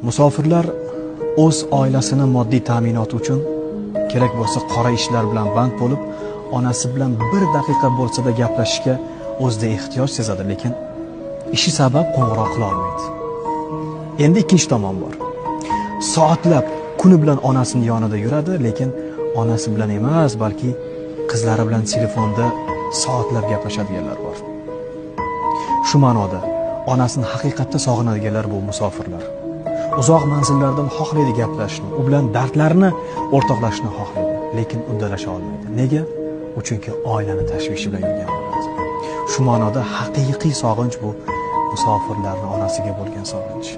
Musofirlar o'z oilasini moddiy ta'minoti uchun kerak bo'lsa qora ishlar bilan band bo'lib, onasi bilan bir daqiqa bo'lsa-da gaplashishga o'zida ehtiyoj sezadi, lekin ishi sabab qo'ng'iroq qila olmaydi. Endi ikkinchi tomon bor. Soatlab kuni bilan onasini yonida yuradi, lekin onasi bilan emas, balki qizlari bilan telefonda soatlab gaplashadiganlar bor. Shu ma'noda onasini haqiqatda sog'inadiganlar bu musofirlar. Uzoq manzillardan xohlaydi gaplashishni, u bilan dardlarini o'rtoqlashishni xohlaydi, lekin uddalasha olmaydi. Nega? U chunki oilani tashvishi bilan yurgan bo'ladi. Shu ma'noda haqiqiy sog'inch bu musofirlarning onasiga bo'lgan sog'inch.